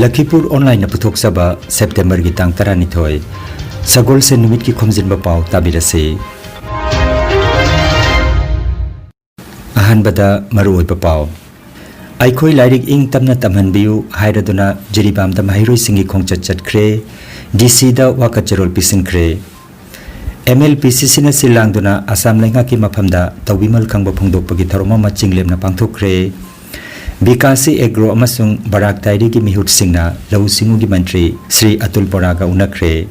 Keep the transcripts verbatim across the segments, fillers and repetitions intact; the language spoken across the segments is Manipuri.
ꯂꯈꯤꯄꯨꯔ ꯑꯣꯟꯂꯥꯏꯟꯅ ꯄꯨꯊꯣꯛꯆꯕ ꯁꯦꯞꯇꯦꯝꯕꯔꯒꯤ ꯇꯥꯡ ꯇꯔꯥꯅꯤꯊꯣꯏ, ꯁꯒꯣꯜꯁꯦꯟ ꯅꯨꯃꯤꯠꯀꯤ ꯈꯣꯝꯖꯤꯟꯕ ꯄꯥꯎ ꯇꯥꯕꯤꯔꯁꯤ꯫ ꯑꯍꯥꯟꯕꯗ ꯃꯔꯨꯑꯣꯏꯕ ꯄꯥꯎ꯫ "ꯑꯩꯈꯣꯏ ꯂꯥꯏꯔꯤꯛ ꯏꯪ ꯇꯞꯅ ꯇꯝꯍꯟꯕꯤꯌꯨ" ꯍꯥꯏꯔꯗꯨꯅ ꯖꯤꯔꯤꯕꯥꯝꯗ ꯃꯍꯩꯔꯣꯏꯁꯤꯡꯒꯤ ꯈꯣꯡꯆꯠ ꯆꯠꯈ꯭ꯔꯦ꯫ ꯗꯤ ꯁꯤꯗ ꯋꯥꯀꯠ ꯆꯦꯔꯣꯜ ꯄꯤꯁꯤꯟꯈ꯭ꯔꯦ꯫ ꯑꯦꯝ ꯑꯦꯜ ꯄꯤ ꯁꯤ ꯁꯤꯅ ꯁꯤꯜ ꯂꯥꯡꯗꯨꯅ ꯑꯁꯥꯝ ꯂꯩꯉꯥꯛꯀꯤ ꯃꯐꯝꯗ ꯇꯧꯕꯤꯃꯜ ꯈꯪꯕ ꯐꯣꯡꯗꯣꯛꯄꯒꯤ ꯊꯧꯔꯝ ꯑꯃ ꯆꯤꯡꯂꯦꯝꯅ ꯄꯥꯡꯊꯣꯛꯈ꯭ꯔꯦ꯫ ꯕꯤꯀꯥꯁꯤ ꯑꯦꯒ꯭ꯔꯣ ꯑꯃꯁꯨꯡ ꯕꯔꯥꯛ ꯗꯥꯏꯔꯤꯒꯤ ꯃꯤꯍꯨꯠꯁꯤꯡꯅ ꯂꯧꯎ ꯁꯤꯡꯎꯒꯤ ꯃꯟꯇ꯭ꯔꯤ ꯁ꯭ꯔꯤ ꯑꯇꯨꯜ ꯕꯣꯔꯥꯒ ꯎꯅꯈ꯭ꯔꯦ꯫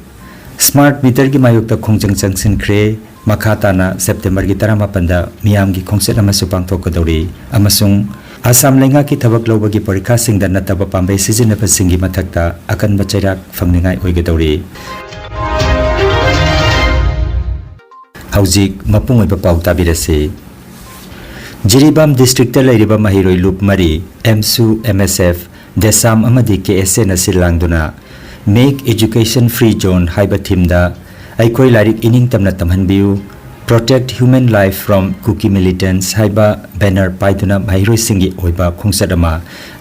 ꯁ꯭ꯃꯥꯔꯠ ꯃꯤꯇꯔꯒꯤ ꯃꯥꯌꯣꯛꯇ ꯈꯣꯡꯖꯪ ꯆꯪꯁꯤꯟꯈ꯭ꯔꯦ꯫ ꯃꯈꯥ ꯇꯥꯅ ꯁꯦꯞꯇꯦꯝꯕꯔꯒꯤ ꯇꯔꯥꯃꯥꯄꯟꯗ ꯃꯤꯌꯥꯝꯒꯤ ꯈꯣꯡꯆꯠ ꯑꯃꯁꯨ ꯄꯥꯡꯊꯣꯛꯀꯗꯧꯔꯤ ꯑꯃꯁꯨꯡ ꯑꯁꯥꯝ ꯂꯩꯉꯥꯛꯀꯤ ꯊꯕꯛ ꯂꯧꯕꯒꯤ ꯄꯔꯤꯈꯥꯁꯤꯡꯗ ꯅꯠꯇꯕ ꯄꯥꯝꯕꯩ ꯁꯤꯖꯤꯟꯅꯕꯁꯤꯡꯒꯤ ꯃꯊꯛꯇ ꯑꯀꯟꯕ ꯆꯩꯔꯥꯛ ꯐꯪꯅꯤꯡꯉꯥꯏ ꯑꯣꯏꯒꯗꯧꯔꯤ꯫ ꯍꯧꯖꯤꯛ ꯃꯄꯨꯡ ꯑꯣꯏꯕ ꯄꯥꯎ ꯇꯥꯕꯤꯔꯁꯤ꯫ ꯖꯤꯔꯤꯕꯥꯝ ꯗꯤꯁꯇ꯭ꯔꯤꯛꯇ ꯂꯩꯔꯤꯕ ꯃꯍꯩꯔꯣꯏ ꯂꯨꯞ ꯃꯔꯤ, ꯑꯦꯝꯁꯨ, ꯑꯦꯝ ꯑꯦꯁ ꯑꯦꯐ, ꯗꯦꯁꯥꯝ ꯑꯃꯗꯤ ꯀꯦ ꯑꯦꯁ ꯑꯦꯅ ꯁꯤꯜ ꯂꯥꯡꯗꯨꯅ "Make Education Free Zone" ꯍꯥꯏꯕ ꯊꯤꯝꯗ "ꯑꯩꯈꯣꯏ ꯂꯥꯏꯔꯤꯛ ꯏꯅꯤꯡ ꯇꯝꯅ ꯇꯝꯍꯟꯕꯤꯌꯨ, Protect Human Life from Kuki Militants" ꯍꯥꯏꯕ ꯕꯦꯅꯔ ꯄꯥꯏꯗꯨꯅ ꯃꯍꯩꯔꯣꯏꯁꯤꯡꯒꯤ ꯑꯣꯏꯕ ꯈꯣꯡꯆꯠ ꯑꯃ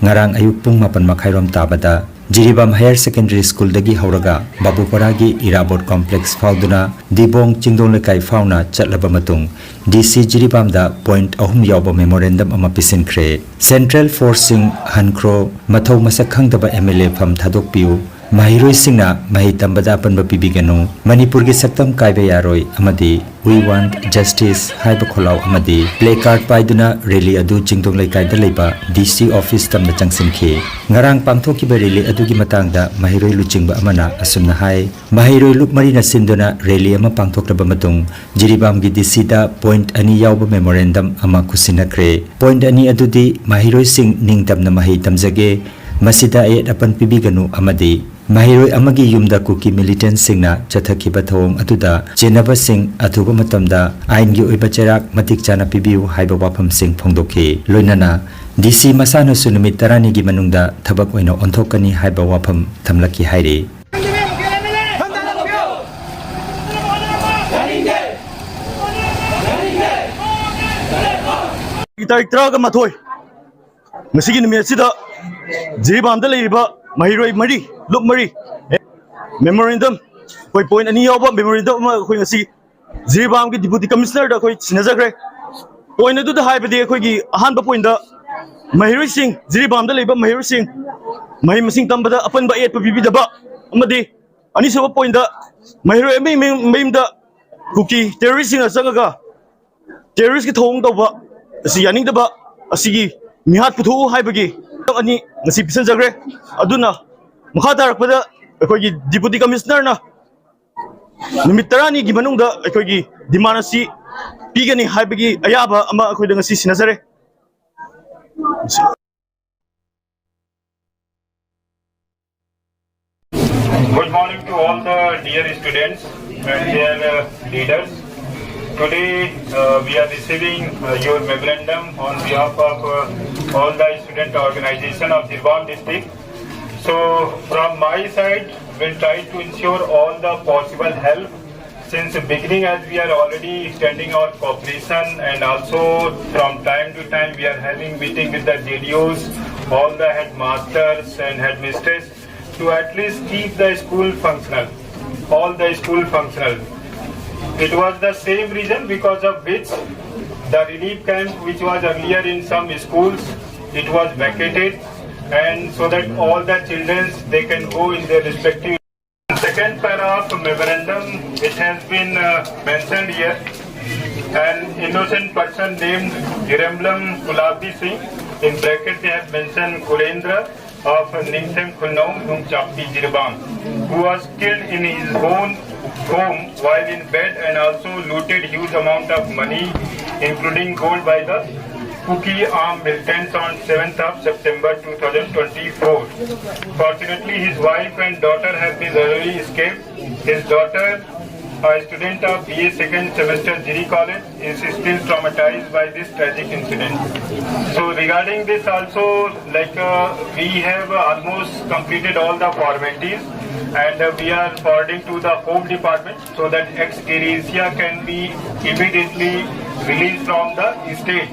ꯉꯔꯥꯡ ꯑꯌꯨꯛ ꯄꯨꯡ ꯃꯥꯄꯟ ꯃꯈꯥꯏꯔꯣꯝ ꯇꯥꯕꯗ ꯖꯤꯔꯤꯕꯥꯝ ꯍꯥꯌꯔ ꯁꯦꯀꯦꯟꯗꯔꯤ ꯁ꯭ꯀꯨꯜꯗꯒꯤ ꯍꯧꯔꯒ ꯕꯥꯕꯨꯄꯥꯔꯥꯒꯤ ꯏꯔꯥꯕꯣꯠ ꯀꯣꯝꯄ꯭ꯂꯦꯛꯁ ꯐꯥꯎꯗꯨꯅ ꯗꯤꯕꯣꯡ ꯆꯤꯡꯗꯣꯡ ꯂꯩꯀꯥꯏ ꯐꯥꯎꯅ ꯆꯠꯂꯕ ꯃꯇꯨꯡ, ꯗꯤ ꯁꯤ ꯖꯤꯔꯤꯕꯥꯝꯗ ꯄꯣꯏꯟꯠ ꯑꯍꯨꯝ ꯌꯥꯎꯕ ꯃꯦꯃꯣꯔꯦꯟꯗꯝ ꯑꯃ ꯄꯤꯁꯤꯟꯈ꯭ꯔꯦ꯫ ꯁꯦꯟꯇ꯭ꯔꯦꯜ ꯐꯣꯔꯁꯁꯤꯡ ꯍꯟꯈ꯭ꯔꯣ, ꯃꯊꯧ ꯃꯁꯛ ꯈꯪꯗꯕ ꯑꯦꯝ ꯑꯦꯜ ꯑꯦ ꯐꯝ ꯊꯥꯗꯣꯛꯄꯤꯌꯨ, ꯃꯍꯩꯔꯣꯏꯁꯤꯡꯅ ꯃꯍꯩ ꯇꯝꯕꯗ ꯑꯄꯟꯕ ꯄꯤꯕꯤꯒꯅꯨ, ꯃꯅꯤꯄꯨꯔꯒꯤ ꯁꯛꯇꯝ ꯀꯥꯏꯕ ꯌꯥꯔꯣꯏ ꯑꯃꯗꯤ "We want justice" ꯍꯥꯏꯕ ꯈꯣꯜꯂꯥꯎ ꯑꯃꯗꯤ ꯄ꯭ꯂꯦ ꯀꯥꯔꯗ ꯄꯥꯏꯗꯨꯅ ꯔꯦꯂꯤ ꯑꯗꯨ ꯆꯤꯡꯗꯣꯡ ꯂꯩꯀꯥꯏꯗ ꯂꯩꯕ ꯗꯤ ꯁꯤ ꯑꯣꯐꯤꯁ ꯇꯝꯅ ꯆꯪꯁꯤꯟꯈꯤ꯫ ꯉꯔꯥꯡ ꯄꯥꯡꯊꯣꯛꯈꯤꯕ ꯔꯦꯂꯤ ꯑꯗꯨꯒꯤ ꯃꯇꯥꯡꯗ ꯃꯍꯩꯔꯣꯏ ꯂꯨꯆꯤꯡꯕ ꯑꯃꯅ ꯑꯁꯨꯝꯅ ꯍꯥꯏ, ꯃꯍꯩꯔꯣꯏ ꯂꯨꯞ ꯃꯔꯤꯅ ꯁꯤꯟꯗꯨꯅ ꯔꯦꯂꯤ ꯑꯃ ꯄꯥꯡꯊꯣꯛꯂꯕ ꯃꯇꯨꯡ, ꯖꯤꯔꯤꯕꯥꯝꯒꯤ ꯗꯤ ꯁꯤꯗ ꯄꯣꯏꯟꯠ ꯑꯅꯤ ꯌꯥꯎꯕ ꯃꯦꯃꯣꯔꯦꯟꯗꯝ ꯑꯃ ꯈꯨꯠꯁꯤꯟꯅꯈ꯭ꯔꯦ꯫ ꯄꯣꯏꯟꯠ ꯑꯅꯤ ꯑꯗꯨꯗꯤ, "ꯃꯍꯩꯔꯣꯏꯁꯤꯡ ꯅꯤꯡꯇꯝꯅ ꯃꯍꯩ ꯇꯝꯖꯒꯦ, ꯃꯁꯤꯗ ꯑꯌꯦꯠ ꯑꯄꯟ ꯄꯤꯕꯤꯒꯅꯨ" ꯑꯃꯗꯤ "ꯃꯍꯩꯔꯣꯏ ꯑꯃꯒꯤ ꯌꯨꯝꯗ ꯀꯨꯀꯤ ꯃꯤꯂꯤꯇꯦꯟꯠꯁꯤꯡꯅ ꯆꯠꯊꯈꯤꯕ ꯊꯧꯑꯣꯡ ꯑꯗꯨꯗ ꯆꯦꯟꯅꯕꯁꯤꯡ ꯑꯊꯨꯕ ꯃꯇꯝꯗ ꯑꯥꯏꯟꯒꯤ ꯑꯣꯏꯕ ꯆꯩꯔꯥꯛ ꯃꯇꯤꯛ ꯆꯥꯅ ꯄꯤꯕꯤꯌꯨ" ꯍꯥꯏꯕ ꯋꯥꯐꯝꯁꯤꯡ ꯐꯣꯡꯗꯣꯛꯈꯤ꯫ ꯂꯣꯏꯅꯅ ꯗꯤ ꯁꯤ ꯃꯁꯥꯅꯁꯨ ꯅꯨꯃꯤꯠ ꯇꯔꯥꯅꯤꯒꯤ ꯃꯅꯨꯡꯗ ꯊꯕꯛ ꯑꯣꯏꯅ ꯑꯣꯟꯊꯣꯛꯀꯅꯤ ꯍꯥꯏꯕ ꯋꯥꯐꯝ ꯊꯝꯂꯛꯈꯤ ꯍꯥꯏꯔꯤ꯫ ꯇꯥꯔꯤꯛ ꯇꯔꯥꯒ ꯃꯥꯊꯣꯏ, ꯉꯁꯤꯒꯤ ꯅꯨꯃꯤꯠ ꯑꯁꯤꯗ ꯖꯤꯔꯤꯕꯥꯝꯗ ꯂꯩꯔꯤꯕ ꯃꯍꯩꯔꯣꯏ ꯃꯔꯤ, ꯂꯨꯞ ꯃꯔꯤ, ꯃꯦꯃꯣꯔꯦꯟꯗꯝ, ꯑꯩꯈꯣꯏ ꯄꯣꯏꯟ ꯑꯅꯤ ꯌꯥꯎꯕ ꯃꯦꯃꯣꯔꯦꯟꯗꯝ ꯑꯃ ꯑꯩꯈꯣꯏ ꯉꯁꯤ ꯖꯤꯔꯤꯕꯥꯝꯒꯤ ꯗꯤꯄꯨꯇꯤ ꯀꯃꯤꯁꯅꯔꯗ ꯑꯩꯈꯣꯏ ꯁꯤꯟꯅꯖꯈ꯭ꯔꯦ꯫ ꯄꯣꯏꯟ ꯑꯗꯨꯗ ꯍꯥꯏꯕꯗꯤ ꯑꯩꯈꯣꯏꯒꯤ ꯑꯍꯥꯟꯕ ꯄꯣꯏꯟꯗ ꯃꯍꯩꯔꯣꯏꯁꯤꯡ, ꯖꯤꯔꯤꯕꯥꯝꯗ ꯂꯩꯕ ꯃꯍꯩꯔꯣꯏꯁꯤꯡ ꯃꯍꯩ ꯃꯁꯤꯡ ꯇꯝꯕꯗ ꯑꯄꯟꯕ ꯑꯌꯦꯠꯄ ꯄꯤꯕꯤꯗꯕ ꯑꯃꯗꯤ ꯑꯅꯤꯁꯨꯕ ꯄꯣꯏꯟꯗ ꯃꯍꯩꯔꯣꯏ ꯑꯃꯒꯤ ꯃꯌꯨꯝ- ꯃꯌꯨꯝꯗ ꯀꯨꯀꯤ ꯇꯦꯔꯣꯔꯤꯁꯁꯤꯡꯅ ꯆꯪꯉꯒ ꯇꯦꯔꯣꯔꯤꯁꯀꯤ ꯊꯧꯑꯣꯡ ꯇꯧꯕ ꯑꯁꯤ ꯌꯥꯅꯤꯡꯗꯕ ꯑꯁꯤꯒꯤ ꯃꯤꯍꯥꯠ ꯄꯨꯊꯣꯛꯎ ꯍꯥꯏꯕꯒꯤ ꯑꯅꯤ ꯉꯁꯤ ꯄꯤꯁꯤꯟꯖꯈ꯭ꯔꯦ꯫ ꯑꯗꯨꯅ ꯃꯈꯥ ꯇꯥꯔꯛꯄꯗ ꯑꯩꯈꯣꯏꯒꯤ ꯗꯤꯄꯨꯇꯤ ꯀꯃꯤꯁꯅꯔꯅ ꯅꯨꯃꯤꯠ ꯇꯔꯥꯅꯤꯒꯤ ꯃꯅꯨꯡꯗ ꯑꯩꯈꯣꯏꯒꯤ ꯗꯤꯃꯥꯟ ꯑꯁꯤ ꯄꯤꯒꯅꯤ ꯍꯥꯏꯕꯒꯤ ꯑꯌꯥꯕ ꯑꯃ ꯑꯩꯈꯣꯏꯗ ꯉꯁꯤ ꯁꯤꯟꯅꯖꯔꯦ꯫ Good morning to all the dear students and their uh, leaders. Today uh, we are receiving uh, your memorandum on behalf of uh, all the student organization of Jiribam district. So from my side, we'll try to ensure all the possible help since the beginning, as we are already extending our cooperation, and also from time to time we are having meeting with the J D Os, all the headmasters and headmistress, to at least keep the school functional, all the school functional. It was the same reason because of which the relief camp, which was earlier in some schools, it was vacated, and so that all the children, they can go in their respective. Second para of memorandum, it has been uh, mentioned here. An innocent person named Hiramlam Kulabdi Singh, in bracket they have mentioned Kulendra, of Ningsem Khulnaung Nungchapti Jiribam, who was killed in his own home while in bed, and also looted huge amount of money, including gold, by the Kuki armed militants on seventh of September two thousand twenty-four. Fortunately, his wife and daughter have been narrowly escaped. His daughter, a student of B A second semester Jiri College, is still traumatized by this tragic incident. So regarding this also, like uh, we have almost completed all the formalities, and uh, we are forwarding to the Home Department so that ex gratia can be immediately released from the state.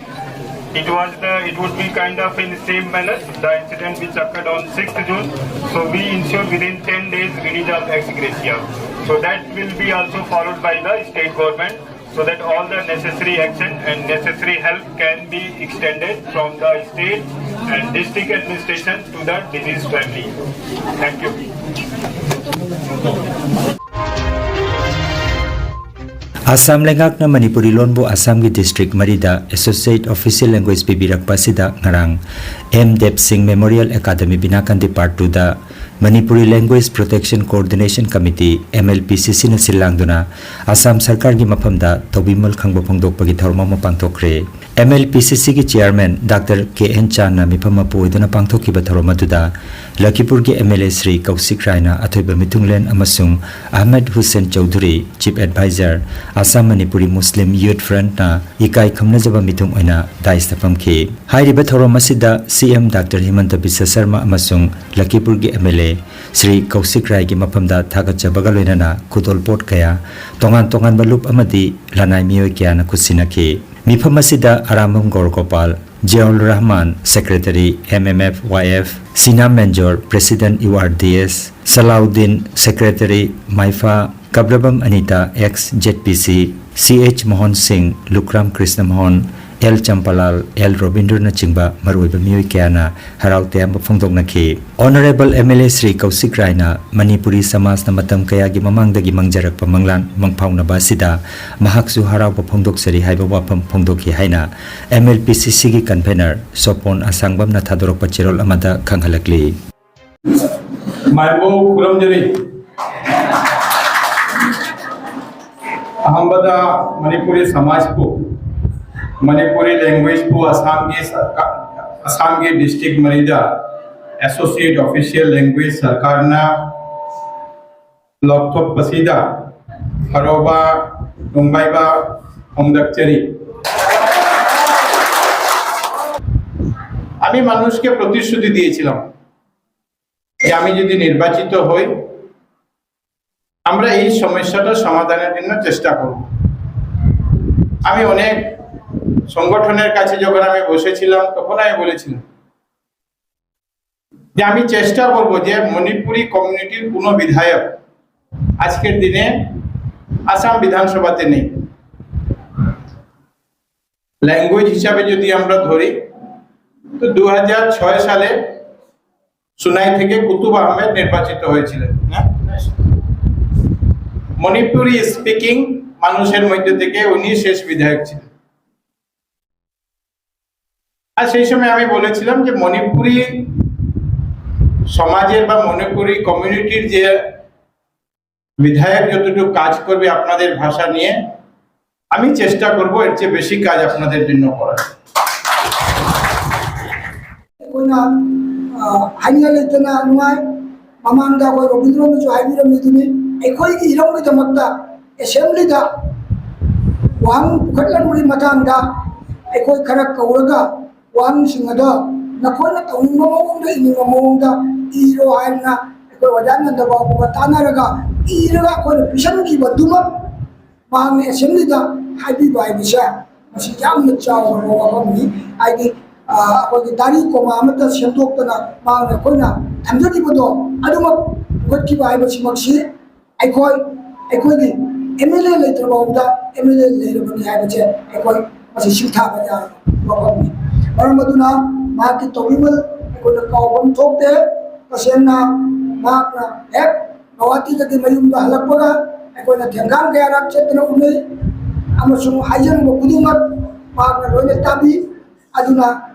It was the, it would be kind of in the same manner, the incident which occurred on sixth June. So we ensure within ten days release of ex gratia. So that will be also followed by the state government, so that all the necessary action and necessary help can be extended from the state and district administration to the deceased family. Thank you. Assam ꯂꯩꯉꯥꯛꯅ ꯃꯅꯤꯄꯨꯔꯤ ꯂꯣꯟꯕꯨ ꯑꯁꯥꯝꯒꯤ ꯗꯤꯁꯇ꯭ꯔꯤꯛ ꯃꯔꯤꯗ Associate Official Language ꯄꯤꯕꯤꯔꯛꯄ ꯑꯁꯤꯗ ꯉꯔꯥꯡ ꯑꯦꯝ ꯗꯦꯕ ꯁꯤꯡ ꯃꯦꯃꯣꯔꯤꯌꯦꯜ ꯑꯦꯀꯥꯗꯃꯤ ꯕꯤꯅꯥꯀꯥꯟꯗꯤ ꯄꯥꯔꯠ ꯇꯨꯗ Manipuri Language Protection Coordination Committee, M L P C C ꯅ ꯁꯤꯜ ꯂꯥꯡꯗꯨꯅ ꯑꯁꯥꯝ ꯁꯔꯀꯥꯔꯒꯤ ꯃꯐꯝꯗ ꯇꯧꯕꯤꯃꯜ ꯈꯪꯕ ꯐꯣꯡꯗꯣꯛꯄꯒꯤ ꯊꯧꯔꯝ ꯑꯃ ꯄꯥꯡꯊꯣꯛꯈ꯭ꯔꯦ꯫ M L P C C ꯒꯤ ꯆꯤꯌꯥꯔꯃꯦꯟ ꯗꯥꯛꯇꯔ ꯀꯦ ꯑꯦꯟ ꯆꯥꯟꯅ ꯃꯤꯐꯝ ꯃꯄꯨ ꯑꯣꯏꯗꯨꯅ ꯄꯥꯡꯊꯣꯛꯈꯤꯕ ꯊꯧꯔꯝ ꯑꯗꯨꯗ ꯂꯈꯤꯄꯨꯔꯒꯤ M L A ꯁ꯭ꯔꯤ ꯀꯧꯁꯤꯛ ꯔꯥꯏꯅ ꯑꯊꯣꯏꯕ ꯃꯤꯊꯨꯡꯂꯦꯟ ꯑꯃꯁꯨꯡ Ahmed Hussain Chaudhuri, Chief Advisor, Assam Manipuri Muslim Youth Front ꯅ ꯏꯀꯥꯏ ꯈꯨꯝꯅꯖꯕ ꯃꯤꯊꯨꯡ ꯑꯣꯏꯅ ꯗꯥꯏꯁꯇ ꯐꯝꯈꯤ꯫ ꯍꯥꯏꯔꯤꯕ ꯊꯧꯔꯝ ꯑꯁꯤꯗ C M doctor ꯍꯤꯃꯟꯇ Visva Sharma ꯑꯃꯁꯨꯡ ꯂꯈꯤꯄꯨꯔꯒꯤ M L A ꯁ꯭ꯔꯤ ꯀꯧꯁꯤꯛ ꯔꯥꯏꯒꯤ ꯃꯐꯝꯗ ꯊꯥꯒꯠꯆꯕꯒ ꯂꯣꯏꯅꯅ ꯈꯨꯗꯣꯜꯄꯣꯠ ꯀꯌꯥ, ꯇꯣꯉꯥꯟ ꯇꯣꯉꯥꯟꯕ ꯂꯨꯞ ꯑꯃꯗꯤ ꯂꯅꯥꯏ ꯃꯤꯑꯣꯏ ꯀꯌꯥꯅ ꯈꯨꯠꯁꯤꯟꯅꯈꯤ꯫ ꯃꯤꯐꯝ ꯑꯁꯤꯗ ꯑꯔꯥꯝꯕꯝ ꯒꯧꯔ Gopal, ꯖꯤꯌꯥꯎꯜ Rahman, Secretary, M M F Y F, ꯁꯤꯅꯥꯝ ꯃꯦꯟꯖꯣꯔ, President, U R D S, ꯁꯂꯥꯎꯗꯤꯟ, Secretary, ꯃꯥꯏꯐꯥ, ꯀꯕ꯭ꯔꯕꯝ Anita, Ex Z P C, C H Mohan ꯁꯤꯡ, ꯂꯨꯈ꯭ꯔꯥꯝ ꯀ꯭ꯔꯤꯁꯅ ꯃꯣꯍꯟ, ꯑꯦꯜ ꯆꯝꯄꯥꯂꯥꯜ, ꯑꯦꯜ ꯔꯣꯕꯤꯟꯗ꯭ꯔꯅꯆꯤꯡꯕ ꯃꯔꯨꯑꯣꯏꯕ ꯃꯤꯑꯣꯏ ꯀꯌꯥꯅ ꯍꯔꯥꯎ ꯇꯌꯥꯝꯕ ꯐꯣꯡꯗꯣꯛꯅꯈꯤ꯫ Honourable M L A Shri ꯀꯧꯁꯤꯛ ꯔꯥꯏꯅ Manipuri ꯁꯃꯥꯖꯅ ꯃꯇꯝ ꯀꯌꯥꯒꯤ ꯃꯃꯥꯡꯗꯒꯤ ꯃꯪꯖꯔꯛꯄ ꯃꯪꯂꯥꯟ ꯃꯪꯐꯥꯎꯅꯕ ꯑꯁꯤꯗ ꯃꯍꯥꯛꯁꯨ ꯍꯔꯥꯎꯕ ꯐꯣꯡꯗꯣꯛꯆꯔꯤ ꯍꯥꯏꯕ ꯋꯥꯐꯝ ꯐꯣꯡꯗꯣꯛꯈꯤ ꯍꯥꯏꯅ M L P C C ꯒꯤ convener ꯁꯣꯄꯣꯟ ꯑꯁꯥꯡꯕꯝꯅ ꯊꯥꯗꯣꯔꯛꯄ ꯆꯦꯔꯣꯜ ꯑꯃꯗ ꯈꯪꯍꯜꯂꯛꯂꯤ꯫ ꯃꯥꯏꯕꯧ ꯈꯨꯔꯨꯝꯖꯔꯤ꯫ ꯑꯍꯥꯟꯕꯗ ꯃꯅꯤꯄꯨꯔꯤ ꯁꯃꯥꯖꯄꯨ, ꯃꯅꯤꯄꯨꯔꯤ languageꯄꯨ ꯑꯁꯥꯝꯒꯤ ꯁꯔꯀꯥꯔ, ꯑꯁꯥꯝꯒꯤ district ꯃꯔꯤꯗ Associate Official Language ꯁꯔꯀꯥꯔꯅ ꯂꯥꯎꯊꯣꯛꯄꯁꯤꯗ ꯍꯔꯥꯎꯕ ꯅꯨꯡꯉꯥꯏꯕ ꯐꯣꯡꯗꯣꯛꯆꯔꯤ꯫ আমি মানুষকে প্রতিশ্রুতি দিয়েছিলাম যে আমি যদি নির্বাচিত হই, আমরা এই সমস্যাটা সমাধানের জন্য চেষ্টা করব। আমি অনেক সংগঠনের কাছে যখন আমি বসেছিলাম, তখন আমি বলেছিলাম যে আমি চেষ্টা করব যে মণিপুরি কমিউনিটির কোনো বিধায়ক আজকের দিনে আসাম বিধানসভাতে নেই। ল্যাঙ্গুয়েজ হিসাবে যদি আমরা ধরি, তো দু হাজার ছয় সালে সুনাই থেকে কুতুব আহমেদ নির্বাচিত হয়েছিলেন, না? মণিপুরি স্পিকিং মানুষের মধ্যে থেকে উনি শেষ বিধায়ক ছিলেন। আর সেই সময় আমি বলেছিলাম যে মণিপুরি সমাজের বা মণিপুরি কমিউনিটির যে বিধায়ক যতটুকু কাজ করবে আপনাদের ভাষা নিয়ে, আমি চেষ্টা করব এর চেয়ে বেশি কাজ আপনাদের জন্য করার। ꯑꯩꯈꯣꯏꯅ ꯍꯥꯏꯅꯤꯡꯉꯥꯏ ꯂꯩꯇꯅ ꯅꯨꯡꯉꯥꯏ꯫ ꯃꯃꯥꯡꯗ ꯑꯩꯈꯣꯏ ꯔꯣꯕꯤꯟꯗ꯭ꯔꯣꯅꯁꯨ ꯍꯥꯏꯕꯤꯔꯝꯃꯤꯗꯨꯅꯤ, ꯑꯩꯈꯣꯏꯒꯤ ꯏꯔꯝꯒꯤꯗꯃꯛꯇ ꯑꯦꯁꯦꯝꯕ꯭ꯂꯤꯗ ꯋꯥꯍꯪ ꯄꯨꯈꯠꯂꯛꯄꯒꯤ ꯃꯇꯥꯡꯗ ꯑꯩꯈꯣꯏ ꯈꯔ ꯀꯧꯔꯒ ꯋꯥꯍꯪꯁꯤꯡ ꯑꯗꯣ ꯅꯈꯣꯏꯅ ꯇꯧꯅꯤꯡꯕ ꯃꯑꯣꯡꯗ, ꯏꯅꯤꯡꯕ ꯃꯑꯣꯡꯗ ꯏꯔꯣ ꯍꯥꯏꯗꯅ ꯑꯩꯈꯣꯏ ꯑꯣꯖꯥ ꯅꯟꯗ ꯕꯥꯕꯨꯒ ꯇꯥꯟꯅꯔꯒ ꯏꯔꯒ ꯑꯩꯈꯣꯏꯅ ꯄꯤꯁꯟꯈꯤꯕꯗꯨꯃꯛ ꯃꯍꯥꯛꯅ ꯑꯦꯁꯦꯝꯕ꯭ꯂꯤꯗ ꯍꯥꯏꯕꯤꯕ ꯍꯥꯏꯕꯁꯦ, ꯃꯁꯤ ꯌꯥꯝꯅ ꯆꯥꯎꯔꯕ ꯋꯥꯐꯝꯅꯤ꯫ ꯍꯥꯏꯗꯤ, ꯑ, ꯑꯩꯈꯣꯏꯒꯤ ꯇꯥꯔꯤꯛ ꯀꯣꯃꯥ ꯑꯃꯠꯇ ꯁꯦꯝꯗꯣꯛꯇꯅ ꯃꯍꯥꯛꯅ ꯑꯩꯈꯣꯏꯅ ꯊꯝꯖꯈꯤꯕꯗꯣ ꯑꯗꯨꯃꯛ ꯄꯨꯈꯠꯈꯤꯕ ꯍꯥꯏꯕꯁꯤꯃꯛꯁꯤ ꯑꯩꯈꯣꯏ, ꯑꯩꯈꯣꯏꯒꯤ ꯑꯦꯝ ꯑꯦꯜ ꯑꯦ ꯂꯩꯇ꯭ꯔꯕ ꯐꯥꯎꯕꯗ ꯑꯦꯝ ꯑꯦꯜ ꯑꯦ ꯂꯩꯔꯕꯅꯤ ꯍꯥꯏꯕꯁꯦ ꯑꯩꯈꯣꯏ ꯃꯁꯤ ꯁꯤꯡꯊꯥꯕ ꯌꯥꯔꯕ ꯋꯥꯐꯝꯅꯤ꯫ ꯃꯔꯝ ꯑꯗꯨꯅ ꯃꯍꯥꯛꯀꯤ ꯇꯧꯕꯤꯃꯜ ꯑꯩꯈꯣꯏꯅ ꯀꯥꯎꯐꯝ ꯊꯣꯛꯇꯦ꯫ ꯇꯁꯦꯡꯅ ꯃꯍꯥꯛꯅ ꯍꯦꯛ ꯒꯧꯍꯥꯇꯤꯗꯒꯤ ꯃꯌꯨꯝꯗ ꯍꯜꯂꯛꯄꯒ ꯑꯩꯈꯣꯏꯅ ꯊꯦꯡꯒꯥꯡ ꯀꯌꯥꯔꯛ ꯆꯠꯇꯅ ꯎꯅꯩ ꯑꯃꯁꯨꯡ ꯍꯥꯏꯖꯔꯤꯕ ꯈꯨꯗꯤꯡꯃꯛ ꯃꯍꯥꯛꯅ ꯂꯣꯏꯅ ꯇꯥꯕꯤ꯫ ꯑꯗꯨꯅ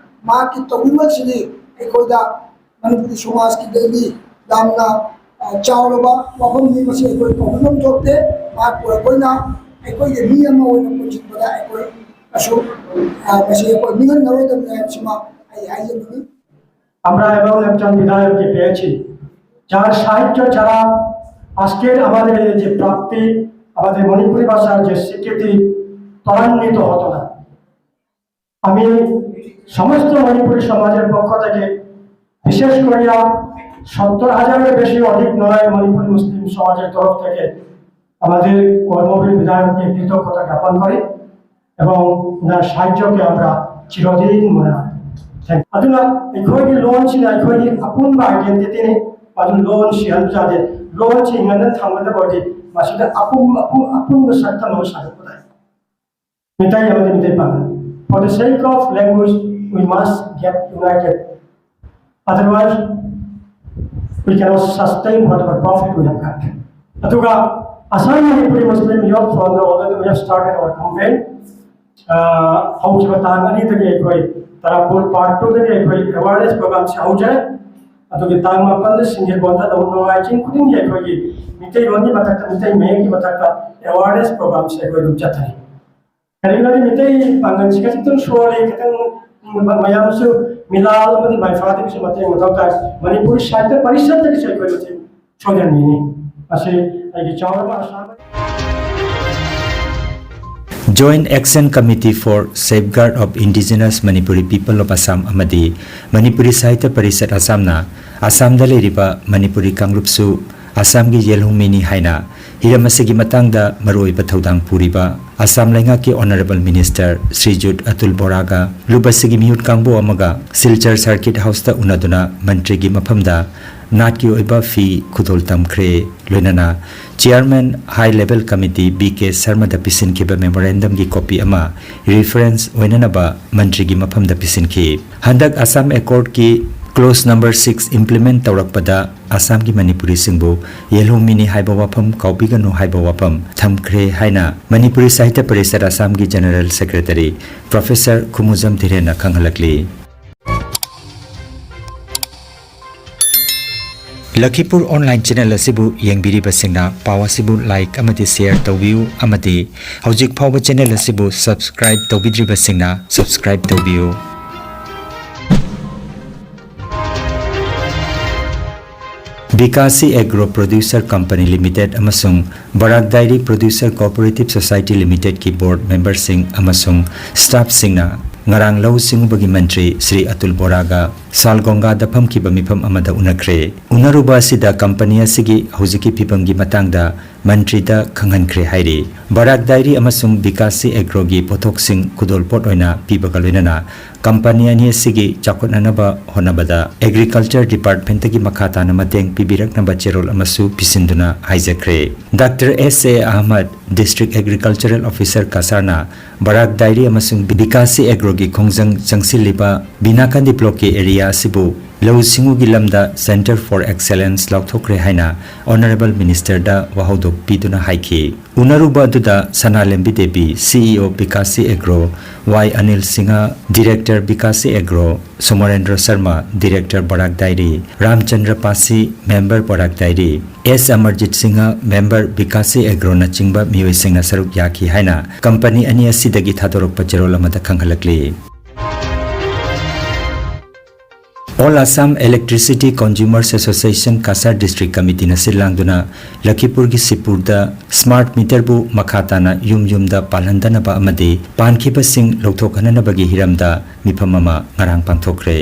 ꯃꯍꯥꯛꯀꯤ ꯇꯧꯕꯤꯃꯜꯁꯤꯗꯤ ꯑꯩꯈꯣꯏꯗ ꯃꯅꯤꯄꯨꯔꯤ ꯁꯃꯥꯖꯀꯤꯗꯗꯤ ꯌꯥꯝꯅ, ꯑ, ꯆꯥꯎꯔꯕ ꯋꯥꯐꯝꯅꯤ꯫ ꯃꯁꯤ ꯑꯩꯈꯣꯏ ꯀꯥꯎꯐꯝ ꯊꯣꯛꯇꯦ꯫ ꯃꯍꯥꯛꯄꯨ ꯑꯩꯈꯣꯏꯅ ꯑꯩꯈꯣꯏꯒꯤ ꯃꯤ ꯑꯃ ꯑꯣꯏꯅ ꯄꯨꯟꯁꯤꯟꯕꯗ ꯑꯩꯈꯣꯏ ꯀꯩꯁꯨ, ꯑ, ꯃꯁꯤ ꯑꯩꯈꯣꯏ ꯃꯤꯍꯟꯅꯔꯣꯏꯗꯕꯅꯤ ꯍꯥꯏꯕꯁꯤꯃ ꯑꯩ ꯍꯥꯏꯖꯅꯤꯡꯏ꯫ আমরা এমন একজন বিধায়ককে পেয়েছি, যার সাহায্য ছাড়া আজকের আমাদের এই যে প্রাপ্তি, আমাদের মণিপুরি ভাষার যে স্বীকৃতি ত্বরান্বিত হতো না। আমি সমস্ত মণিপুরী সমাজের পক্ষ থেকে, বিশেষ করিয়া সত্তর হাজারের বেশি অধিক নয় মণিপুরী মুসলিম সমাজের তরফ থেকে আমাদের কর্মবীর বিধায়ককে কৃতজ্ঞতা জ্ঞাপন করি। এবং না সাহায্য কে আমরা চিরদিন মনে রাখবো। Thank you. ꯑꯗꯨꯅ ꯑꯩꯈꯣꯏꯒꯤ ꯂꯣꯟꯁꯤꯅ ꯑꯩꯈꯣꯏꯒꯤ ꯑꯄꯨꯟꯕ identityꯅꯤ꯫ ꯑꯗꯨ ꯂꯣꯟ ꯁꯤꯍꯟꯕ ꯌꯥꯗꯦ꯫ ꯂꯣꯟꯁꯤ ꯍꯤꯡꯍꯟꯅ ꯊꯝꯒꯗꯕ ꯑꯣꯏꯔꯗꯤ ꯃꯁꯤꯗ ꯑꯄꯨꯟꯕ ꯑꯄꯨꯟ- ꯑꯄꯨꯟꯕ ꯁꯛꯇꯝ ꯑꯃ ꯁꯥꯒꯠꯄ ꯇꯥꯏ꯫ ꯃꯤꯇꯩ ꯑꯃꯗꯤ ꯃꯤꯇꯩ ꯄꯥꯉꯜ꯫ For the sake of language, we must get united. Otherwise, we cannot sustain whatever profit we have got. ꯑꯗꯨꯒ Assam Manipuri Muslim Youth Forum already we have started our campaign. ꯑ, ꯍꯧꯈꯤꯕ ꯇꯥꯡ ꯑꯅꯤꯗꯒꯤ ꯑꯩꯈꯣꯏ ꯇꯔꯥꯄꯨꯔ part twoꯗꯒꯤ ꯑꯩꯈꯣꯏ awareness programꯁꯦ ꯍꯧꯖꯔꯦ꯫ ꯑꯗꯨꯒꯤ ꯇꯥꯡ ꯃꯥꯄꯟꯗ ꯁꯤꯡꯖꯦꯜꯕꯣꯟꯗ ꯅꯣꯡ- ꯅꯣꯡꯃꯥꯏꯖꯤꯡ ꯈꯨꯗꯤꯡꯒꯤ ꯑꯩꯈꯣꯏꯒꯤ ꯃꯤꯇꯩꯂꯣꯟꯒꯤ ꯃꯊꯛꯇ, ꯃꯤꯇꯩ ꯃꯌꯦꯛꯀꯤ ꯃꯊꯛꯇ awareness programꯁꯦ ꯑꯩꯈꯣꯏ ꯑꯗꯨꯝ ꯆꯠꯊꯔꯤ꯫ ꯀꯔꯤꯒꯤꯅꯣꯗꯤ ꯃꯤꯇꯩ ꯄꯥꯡꯒꯜꯁꯤ ꯈꯖꯤꯛꯇꯪ ꯁꯣꯜꯂꯤ, ꯈꯤꯇꯪ ꯃꯌꯥꯝꯁꯨ ꯃꯤꯂꯥꯜ ꯑꯃꯗꯤ ꯃꯥꯏꯐꯥꯗꯒꯤꯁꯨ ꯃꯇꯦꯡ ꯃꯊꯧ ꯇꯥꯏ꯫ ꯃꯅꯤꯄꯨꯔ ꯁꯥꯍꯤꯇ꯭ꯌ ꯄꯔꯤꯁꯠꯇꯒꯤꯁꯨ ꯑꯩꯈꯣꯏ ꯃꯇꯦꯡ ꯁꯣꯏꯗꯅꯤꯡꯉꯤ꯫ ꯃꯁꯤ ꯑꯩꯒꯤ ꯆꯥꯎꯔꯕ ꯑꯁꯥ ꯑꯃꯅꯤ꯫ Joint Action Committee for Safeguard of Indigenous Manipuri People of Assam ꯑꯃꯗꯤ ꯃꯅꯤꯄꯨꯔꯤ ꯁꯥꯍꯤꯇ꯭ꯌ ꯄꯔꯤꯁꯠ ꯑꯁꯥꯝꯅ ꯑꯁꯥꯝꯗ ꯂꯩꯔꯤꯕ ꯃꯅꯤꯄꯨꯔꯤ ꯀꯥꯡꯂꯨꯞꯁꯨ ꯑꯁꯥꯝꯒꯤ ꯌꯦꯜꯍꯧꯃꯤꯅꯤ ꯍꯥꯏꯅ ꯍꯤꯔꯝ ꯑꯁꯤꯒꯤ ꯃꯇꯥꯡꯗ ꯃꯔꯨꯑꯣꯏꯕ ꯊꯧꯗꯥꯡ ꯄꯨꯔꯤꯕ ꯑꯁꯥꯝ ꯂꯩꯉꯥꯛꯀꯤ Honourable Minister ꯁ꯭ꯔꯤꯖꯨꯠ ꯑꯇꯨꯜ ꯕꯣꯔꯥꯒ ꯂꯨꯞ ꯑꯁꯤꯒꯤ ꯃꯤꯍꯨꯠ ꯀꯥꯡꯕꯨ ꯑꯃꯒ ꯁꯤꯜꯆꯔ Circuit Houseꯇ ꯎꯅꯗꯨꯅ ꯃꯟꯇ꯭ꯔꯤꯒꯤ ꯃꯐꯝꯗ ꯅꯥꯠꯀꯤ ꯑꯣꯏꯕ ꯐꯤ ꯈꯨꯗꯣꯜ ꯇꯝꯈ꯭ꯔꯦ꯫ ꯂꯣꯏꯅꯅ Chairman High Level Committee B K ꯁꯔꯃꯗ ꯄꯤꯁꯤꯟꯈꯤꯕ memorandumꯒꯤ copy ꯑꯃ reference ꯑꯣꯏꯅꯅꯕ ꯃꯟꯇ꯭ꯔꯤꯒꯤ ꯃꯐꯝꯗ ꯄꯤꯁꯤꯟꯈꯤ꯫ ꯍꯟꯗꯛ Assam Accordꯀꯤ clause number six implement ꯇꯧꯔꯛꯄꯗ ꯑꯁꯥꯝꯒꯤ ꯃꯅꯤꯄꯨꯔꯤꯁꯤꯡꯕꯨ ꯌꯦꯜꯍꯧꯃꯤꯅꯤ ꯍꯥꯏꯕ ꯋꯥꯐꯝ ꯀꯥꯎꯕꯤꯒꯅꯨ ꯍꯥꯏꯕ ꯋꯥꯐꯝ ꯊꯝꯈ꯭ꯔꯦ ꯍꯥꯏꯅ ꯃꯅꯤꯄꯨꯔꯤ ꯁꯥꯍꯤꯇ꯭ꯌ ꯄꯔꯤꯁꯠ ꯑꯁꯥꯝꯒꯤ General Secretary Professor ꯈꯨꯃꯨꯖꯝ ꯙꯤꯔꯦꯟꯅ ꯈꯪꯍꯜꯂꯛꯂꯤ꯫ ꯂꯈꯤꯄꯨꯔ online channel ꯑꯁꯤꯕꯨ ꯌꯦꯡꯕꯤꯔꯤꯕꯁꯤꯡꯅ ꯄꯥꯎ ꯑꯁꯤꯕꯨ like ꯑꯃꯗꯤ share ꯇꯧꯕꯤꯌꯨ ꯑꯃꯗꯤ ꯍꯧꯖꯤꯛ ꯐꯥꯎꯕ channel ꯑꯁꯤꯕꯨ subscribe ꯇꯧꯕꯤꯗ꯭ꯔꯤꯕꯁꯤꯡꯅ subscribe ꯇꯧꯕꯤꯌꯨ꯫ ꯕꯤꯀꯥꯁꯤ Agro Producer Company Limited ꯑꯃꯁꯨꯡ ꯕꯔꯥꯛ Dairy Producer Cooperative Society Limitedꯀꯤ board memberꯁꯤꯡ ꯑꯃꯁꯨꯡ staffꯁꯤꯡꯅ ꯉꯔꯥꯡ ꯂꯧꯎ ꯁꯤꯡꯎꯕꯒꯤ ꯃꯟꯇ꯭ꯔꯤ ꯁ꯭ꯔꯤ ꯑꯇꯨꯜ ꯕꯣꯔꯥꯒ ꯁꯥꯜꯒꯣꯡꯒꯥꯗ ꯐꯝꯈꯤꯕ ꯃꯤꯐꯝ ꯑꯃꯗ ꯎꯅꯈ꯭ꯔꯦ꯫ ꯎꯅꯔꯨꯕ ꯑꯁꯤꯗ company ꯑꯁꯤꯒꯤ ꯍꯧꯖꯤꯛꯀꯤ ꯐꯤꯕꯝꯒꯤ ꯃꯇꯥꯡꯗ ꯃꯟꯇ꯭ꯔꯤꯗ ꯈꯪꯍꯟꯈ꯭ꯔꯦ ꯍꯥꯏꯔꯤ꯫ ꯕꯔꯥꯛ ꯗꯥꯏꯔꯤ ꯑꯃꯁꯨꯡ ꯕꯤꯀꯥꯁꯤ ꯑꯦꯒ꯭ꯔꯣꯒꯤ ꯄꯣꯠꯊꯣꯛꯁꯤꯡ ꯈꯨꯗꯣꯜꯄꯣꯠ ꯑꯣꯏꯅ ꯄꯤꯕꯒ ꯂꯣꯏꯅꯅ ꯀꯝꯄꯅꯤ ꯑꯅꯤ ꯑꯁꯤꯒꯤ ꯆꯥꯎꯈꯠꯅꯅꯕ ꯍꯣꯠꯅꯕꯗ ꯑꯦꯒ꯭ꯔꯤꯀꯜꯆꯔ ꯗꯤꯄꯥꯔꯠꯃꯦꯟꯠꯇꯒꯤ ꯃꯈꯥ ꯇꯥꯅ ꯃꯇꯦꯡ ꯄꯤꯕꯤꯔꯛꯅꯕ ꯆꯦꯔꯣꯜ ꯑꯃꯁꯨ ꯄꯤꯁꯤꯟꯗꯨꯅ ꯍꯥꯏꯖꯈ꯭ꯔꯦ꯫ ꯗꯥꯛꯇꯔ ꯑꯦꯁ ꯑꯦ ꯑꯍꯃꯗ, ꯗꯤꯁꯇ꯭ꯔꯤꯛ ꯑꯦꯒ꯭ꯔꯤꯀꯜꯆꯔꯦꯜ ꯑꯣꯐꯤꯁꯔ ꯀꯁꯥꯔꯅ ꯕꯔꯥꯛ ꯗꯥꯏꯔꯤ ꯑꯃꯁꯨꯡ ꯕꯤꯀꯥꯁꯤ ꯑꯦꯒ꯭ꯔꯣꯒꯤ ꯈꯣꯡꯖꯪ ꯆꯪꯁꯤꯜꯂꯤꯕ ꯕꯤꯅꯥꯀꯥꯟꯗꯤ ꯕ꯭ꯂꯣꯛꯀꯤ ꯑꯦꯔꯤꯌꯥ ꯑꯁꯤꯕꯨ ꯂꯧꯎ ꯁꯤꯡꯎꯒꯤ ꯂꯝꯗ Centre for Excellence ꯂꯥꯎꯊꯣꯛꯈ꯭ꯔꯦ ꯍꯥꯏꯅ ꯑꯣꯅꯔꯦꯕꯜ ꯃꯤꯅꯤꯁꯇꯔꯗ ꯋꯥꯍꯧꯗꯣꯛ ꯄꯤꯗꯨꯅ ꯍꯥꯏꯈꯤ꯫ ꯎꯅꯔꯨꯕ ꯑꯗꯨꯗ Sanalembi Devi, CEO Bikashi agro, Y Anil Singh, director Bikashi agro, Somorendra Sharma, director Barak dairy, Ramchandra Pasi, member Barak dairy, S Amarjit Singh, member ꯕꯤꯀꯥꯁꯤ ꯑꯦꯒ꯭ꯔꯣꯅꯆꯤꯡꯕ ꯃꯤꯑꯣꯏꯁꯤꯡꯅ ꯁꯔꯨꯛ ꯌꯥꯈꯤ ꯍꯥꯏꯅ ꯀꯝꯄꯅꯤ ꯑꯅꯤ ꯑꯁꯤꯗꯒꯤ ꯊꯥꯗꯣꯔꯛꯄ ꯆꯦꯔꯣꯜ ꯑꯃꯗ ꯈꯪꯍꯜꯂꯛꯂꯤ꯫ All Assam Electricity Consumers Association Cachar district ꯀꯃꯤꯇꯤꯅ ꯁꯤꯜ ꯂꯥꯡꯗꯨꯅ ꯂꯈꯤꯄꯨꯔꯒꯤ ꯁꯤꯄꯨꯔꯗ ꯁ꯭ꯃꯥꯔꯠ ꯃꯤꯇꯔꯕꯨ ꯃꯈꯥ ꯇꯥꯅ ꯌꯨꯝ ꯌꯨꯝꯗ ꯄꯥꯜꯍꯟꯗꯅꯕ ꯑꯃꯗꯤ ꯄꯥꯟꯈꯤꯕꯁꯤꯡ ꯂꯧꯊꯣꯛꯍꯟꯅꯕꯒꯤ ꯍꯤꯔꯝꯗ ꯃꯤꯐꯝ ꯑꯃ ꯉꯔꯥꯡ ꯄꯥꯡꯊꯣꯛꯈ꯭ꯔꯦ꯫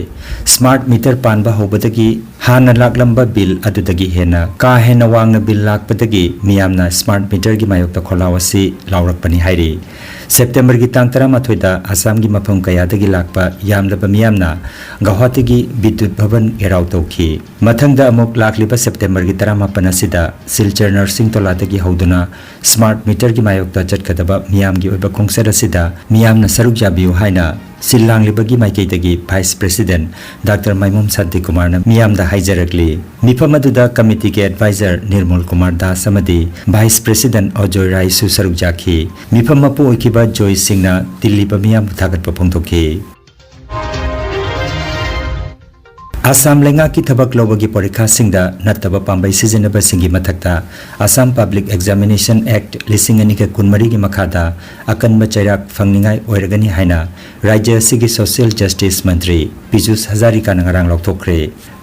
ꯁ꯭ꯃꯥꯔꯠ ꯃꯤꯇꯔ ꯄꯥꯟꯕ ꯍꯧꯕꯗꯒꯤ ꯍꯥꯟꯅ ꯂꯥꯛꯂꯝꯕ ꯕꯤꯜ ꯑꯗꯨꯗꯒꯤ ꯍꯦꯟꯅ ꯀꯥ ꯍꯦꯟꯅ ꯋꯥꯡꯅ ꯕꯤꯜ ꯂꯥꯛꯄꯗꯒꯤ ꯃꯤꯌꯥꯝꯅ ꯁ꯭ꯃꯥꯔꯠ ꯃꯤꯇꯔꯒꯤ ꯃꯥꯌꯣꯛꯇ ꯈꯣꯜꯂꯥꯎ ꯑꯁꯤ ꯂꯥꯎꯔꯛꯄꯅꯤ ꯍꯥꯏꯔꯤ꯫ ꯁꯦꯞꯇꯦꯝꯕꯔꯒꯤ ꯇꯥꯡ ꯇꯔꯥꯃꯥꯊꯣꯏꯗ ꯑꯁꯥꯝꯒꯤ ꯃꯐꯝ ꯀꯌꯥꯗꯒꯤ ꯂꯥꯛꯄ ꯌꯥꯝꯂꯕ ꯃꯤꯌꯥꯝꯅ ꯒꯧꯍꯥꯇꯤꯒꯤ ꯕꯤꯗ꯭ꯌꯨꯠ ꯚꯕꯟ ꯘꯦꯔꯥꯎ ꯇꯧꯈꯤ꯫ ꯃꯊꯪꯗ ꯑꯃꯨꯛ ꯂꯥꯛꯂꯤꯕ ꯁꯦꯞꯇꯦꯝꯕꯔꯒꯤ ꯇꯔꯥꯃꯥꯄꯟ ꯑꯁꯤꯗ ꯁꯤꯜꯆꯔ ꯅꯔꯁꯤꯡ ꯇꯣꯂꯥꯗꯒꯤ ꯍꯧꯗꯨꯅ ꯁ꯭ꯃꯥꯔꯠ ꯃꯤꯇꯔꯒꯤ ꯃꯥꯌꯣꯛꯇ ꯆꯠꯀꯗꯕ ꯃꯤꯌꯥꯝꯒꯤ ꯑꯣꯏꯕ ꯈꯣꯡꯆꯠ ꯑꯁꯤꯗ ꯃꯤꯌꯥꯝꯅ ꯁꯔꯨꯛ ꯌꯥꯕꯤꯌꯨ ꯍꯥꯏꯅ ꯁꯤꯜ ꯂꯥꯡꯂꯤꯕꯒꯤ ꯃꯥꯏꯀꯩꯗꯒꯤ ꯚꯥꯏꯁ ꯄ꯭ꯔꯦꯁꯤꯗꯦꯟꯠ ꯗꯥꯛꯇꯔ ꯃꯥꯏꯃꯣꯝ ꯁꯥꯟꯇꯤꯀꯨꯃꯥꯔꯅ ꯃꯤꯌꯥꯝꯗ ꯍꯥꯏꯖꯔꯛꯂꯤ꯫ ꯃꯤꯐꯝ ꯑꯗꯨꯗ ꯀꯃꯤꯇꯤꯒꯤ ꯑꯦꯗꯚꯥꯏꯖꯔ ꯅꯤꯔꯃꯜ ꯀꯨꯃꯥꯔ ꯗꯥꯁ ꯑꯃꯗꯤ ꯚꯥꯏꯁ ꯄ꯭ꯔꯦꯁꯤꯗꯦꯟꯠ ꯑꯣꯖꯣꯏ ꯔꯥꯏꯁꯨ ꯁꯔꯨꯛ ꯌꯥꯈꯤ꯫ ꯃꯤꯐꯝ ꯃꯄꯨ ꯑꯣꯏꯈꯤꯕ ꯖꯣꯏ ꯁꯤꯡꯅ ꯇꯤꯜꯂꯤꯕ ꯃꯤꯌꯥꯝꯕꯨ ꯊꯥꯒꯠꯄ ꯐꯣꯡꯗꯣꯛꯈꯤ꯫ ꯑꯁꯥꯝ ꯂꯩꯉꯥꯛꯀꯤ ꯊꯕꯛ ꯂꯧꯕꯒꯤ ꯄꯔꯤꯈꯥꯁꯤꯡꯗ ꯅꯠꯇꯕ ꯄꯥꯝꯕꯩ ꯁꯤꯖꯤꯟꯅꯕꯁꯤꯡꯒꯤ ꯃꯊꯛꯇ ꯑꯁꯥꯝ ꯄꯕ꯭ꯂꯤꯛ ꯑꯦꯛꯖꯥꯃꯤꯅꯦꯁꯟ ꯑꯦꯛꯠ ꯂꯤꯁꯤꯡ ꯑꯅꯤꯒ ꯀꯨꯟꯃꯔꯤꯒꯤ ꯃꯈꯥꯗ ꯑꯀꯟꯕ ꯆꯩꯔꯥꯛ ꯐꯪꯅꯤꯡꯉꯥꯏ ꯑꯣꯏꯔꯒꯅꯤ ꯍꯥꯏꯅ ꯔꯥꯖ꯭ꯌ ꯑꯁꯤꯒꯤ ꯁꯣꯁꯤꯌꯦꯜ ꯖꯁꯇꯤꯁ ꯃꯟꯇ꯭ꯔꯤ ꯄꯤꯖꯨꯁ ꯍꯖꯥꯔꯤꯀꯥꯅ ꯉꯔꯥꯡ ꯂꯥꯎꯊꯣꯛꯈ꯭ꯔꯦ꯫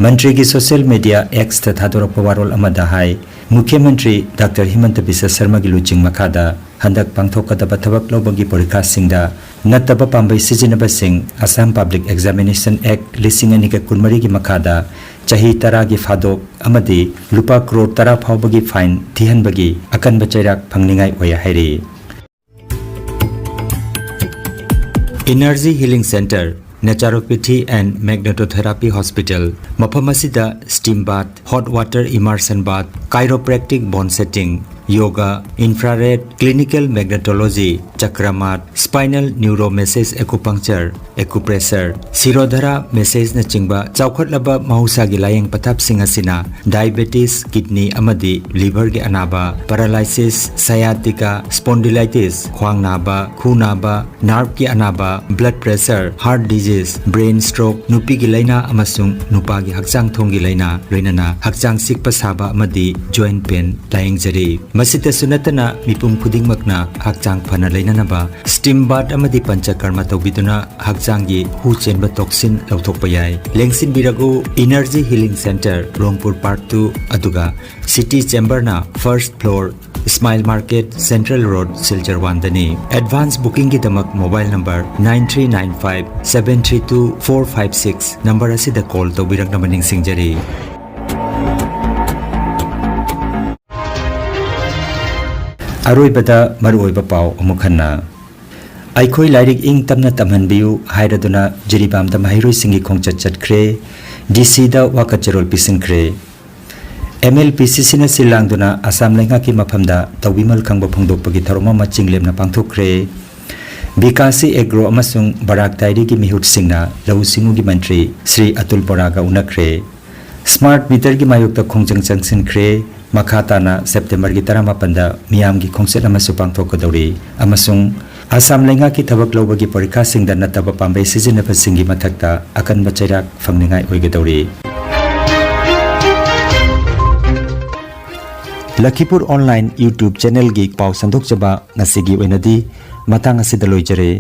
ꯃꯟꯇ꯭ꯔꯤꯒꯤ ꯁꯣꯁꯤꯌꯦꯜ ꯃꯤꯗꯤꯌꯥ ꯑꯦꯛꯁꯇ ꯊꯥꯗꯣꯔꯛꯄ ꯋꯥꯔꯣꯜ ꯑꯃꯗ ꯍꯥꯏ, ꯃꯨꯈ꯭ꯌ ꯃꯟꯇ꯭ꯔꯤ ꯗꯥꯛꯇꯔ ꯍꯤꯃꯟꯇ ꯕꯤꯁ꯭ꯋ ꯁꯔꯃꯒꯤ ꯂꯨꯆꯤꯡ ꯃꯈꯥꯗ ꯍꯟꯗꯛ ꯄꯥꯡꯊꯣꯛꯀꯗꯕ ꯊꯕꯛ ꯂꯧꯕꯒꯤ ꯄꯔꯤꯈꯥꯁꯤꯡꯗ ꯅꯠꯇꯕ ꯄꯥꯝꯕꯩ ꯁꯤꯖꯤꯟꯅꯕꯁꯤꯡ ꯑꯁꯥꯝ ꯄꯕ꯭ꯂꯤꯛ ꯑꯦꯛꯖꯥꯃꯤꯅꯦꯁꯟ ꯑꯦꯛꯠ ꯂꯤꯁꯤꯡ ꯑꯅꯤꯒ ꯀꯨꯟꯃꯔꯤꯒꯤ ꯃꯈꯥꯗ ꯆꯍꯤ ꯇꯔꯥꯒꯤ ꯐꯥꯗꯣꯛ ꯑꯃꯗꯤ ꯂꯨꯄꯥ ꯀ꯭ꯔꯣꯔ ꯇꯔꯥ ꯐꯥꯎꯕꯒꯤ ꯐꯥꯏꯟ ꯊꯤꯍꯟꯕꯒꯤ ꯑꯀꯟꯕ ꯆꯩꯔꯥꯛ ꯐꯪꯅꯤꯡꯉꯥꯏ ꯑꯣꯏ ꯍꯥꯏꯔꯤ꯫ Energy Healing Center, Naturopathy and Magnetotherapy Hospital, ꯃꯐꯝ ꯑꯁꯤꯗ steam bath, hot water immersion bath, chiropractic bone setting, yoga, infrared, clinical magnetology, ꯆꯀ꯭ꯔꯃꯥꯠ, spinal neuromassage acupuncture, acupressure, ꯁꯤꯔꯣꯙꯔꯥ ꯃꯦꯁꯦꯖꯅꯆꯤꯡꯕ ꯆꯥꯎꯈꯠꯂꯕ ꯃꯍꯧꯁꯥꯒꯤ ꯂꯥꯌꯦꯡ ꯄꯊꯥꯞꯁꯤꯡ ꯑꯁꯤꯅ diabetes, kidney ꯑꯃꯗꯤ liverꯒꯤ ꯑꯅꯥꯕ, paralysis, sciatica, spondylitis, ꯈ꯭ꯋꯥꯡ ꯅꯥꯕ, ꯈꯨ ꯅꯥꯕ, nerveꯀꯤ ꯑꯅꯥꯕ, blood pressure, heart disease, brain stroke, ꯅꯨꯄꯤꯒꯤ ꯂꯥꯏꯅꯥ ꯑꯃꯁꯨꯡ ꯅꯨꯄꯥꯒꯤ ꯍꯛꯆꯥꯡ ꯊꯣꯡꯒꯤ ꯂꯥꯏꯅꯥ, ꯂꯣꯏꯅꯅ ꯍꯛꯆꯥꯡ ꯆꯤꯛꯄ ꯁꯥꯕ ꯑꯃꯗꯤ joint pain ꯂꯥꯌꯦꯡꯖꯔꯤ꯫ ꯃꯁꯤꯇꯁꯨ ꯅꯠꯇꯅ ꯃꯤꯄꯨꯝ ꯈꯨꯗꯤꯡꯃꯛꯅ ꯍꯛꯆꯥꯡ ꯐꯅ ꯂꯩꯅꯅꯕ steam bath ꯑꯃꯗꯤ ꯄꯟꯆꯀꯔꯃ ꯇꯧꯕꯤꯗꯨꯅ ꯍꯛꯆꯥꯡꯒꯤ ꯍꯨ ꯆꯦꯟꯕ toxin ꯂꯧꯊꯣꯛꯄ ꯌꯥꯏ꯫ ꯂꯦꯡꯁꯤꯟꯕꯤꯔꯒꯨ, Energy Healing Center, ꯔꯣꯡꯄꯨꯔ Park two, ꯑꯗꯨꯒ City Chamberꯅ first floor, Smile Market, Central Road, Silchar one ꯗꯅꯤ꯫ Advance bookingꯒꯤꯗꯃꯛ mobile number nine three nine five seven three two four five six number ꯑꯁꯤꯗ call ꯇꯧꯕꯤꯔꯛꯅꯕ ꯅꯤꯡꯁꯤꯡꯖꯔꯤ꯫ ꯑꯔꯣꯏꯕꯗ ꯃꯔꯨꯑꯣꯏꯕ ꯄꯥꯎ ꯑꯃꯨꯛ ꯍꯟꯅ꯫ ꯑꯩꯈꯣꯏ ꯂꯥꯏꯔꯤꯛ ꯏꯪ ꯇꯞꯅ ꯇꯝꯍꯟꯕꯤꯌꯨ ꯍꯥꯏꯔꯗꯨꯅ ꯖꯤꯔꯤꯕꯥꯝꯗ ꯃꯍꯩꯔꯣꯏꯁꯤꯡꯒꯤ ꯈꯣꯡꯆꯠ ꯆꯠꯈ꯭ꯔꯦ꯫ DCꯗ ꯋꯥꯀꯠ ꯆꯦꯔꯣꯜ ꯄꯤꯁꯤꯟꯈ꯭ꯔꯦ꯫ MLPCCꯅ ꯁꯤꯜ ꯂꯥꯡꯗꯨꯅ ꯑꯁꯥꯝ ꯂꯩꯉꯥꯛꯀꯤ ꯃꯐꯝꯗ ꯇꯧꯕꯤꯃꯜ ꯈꯪꯕ ꯐꯣꯡꯗꯣꯛꯄꯒꯤ ꯊꯧꯔꯝ ꯑꯃ ꯆꯤꯡ ꯂꯦꯝꯅ ꯄꯥꯡꯊꯣꯛꯈ꯭ꯔꯦ꯫ ꯕꯤꯀꯥꯁꯤ ꯑꯦꯒ꯭ꯔꯣ ꯑꯃꯁꯨꯡ ꯕꯔꯥꯛ ꯗꯥꯏꯔꯤꯒꯤ ꯃꯤꯍꯨꯠꯁꯤꯡꯅ ꯂꯧꯎ ꯁꯤꯡꯎꯒꯤ ꯃꯟꯇ꯭ꯔꯤ ꯁ꯭ꯔꯤ ꯑꯇꯨꯜ ꯕꯣꯔꯥꯒ ꯎꯅꯈ꯭ꯔꯦ꯫ Smart meterꯒꯤ ꯃꯥꯌꯣꯛꯇ ꯈꯣꯡꯖꯪ ꯆꯪꯁꯤꯟꯈ꯭ꯔꯦ꯫ ꯃꯈꯥ ꯇꯥꯅ Septemberꯒꯤ ꯇꯔꯥꯃꯥꯄꯟꯗ ꯃꯤꯌꯥꯝꯒꯤ ꯈꯣꯡꯆꯠ ꯑꯃꯁꯨ ꯄꯥꯡꯊꯣꯛꯀꯗꯧꯔꯤ ꯑꯃꯁꯨꯡ ꯑꯁꯥꯝ ꯂꯩꯉꯥꯛꯀꯤ ꯊꯕꯛ ꯂꯧꯕꯒꯤ ꯄꯔꯤꯈꯥꯁꯤꯡꯗ ꯅꯠꯇꯕ ꯄꯥꯝꯕꯩ ꯁꯤꯖꯤꯟꯅꯕꯁꯤꯡꯒꯤ ꯃꯊꯛꯇ ꯑꯀꯟꯕ ꯆꯩꯔꯥꯛ ꯐꯪꯅꯤꯡꯉꯥꯏ ꯑꯣꯏꯒꯗꯧꯔꯤ꯫ ꯂꯈꯤꯄꯨꯔ online YouTube channelꯒꯤ ꯄꯥꯎ ꯁꯟꯗꯣꯛꯆꯕ ꯉꯁꯤꯒꯤ ꯑꯣꯏꯅꯗꯤ ꯃꯇꯥꯡ ꯑꯁꯤꯗ ꯂꯣꯏꯖꯔꯦ꯫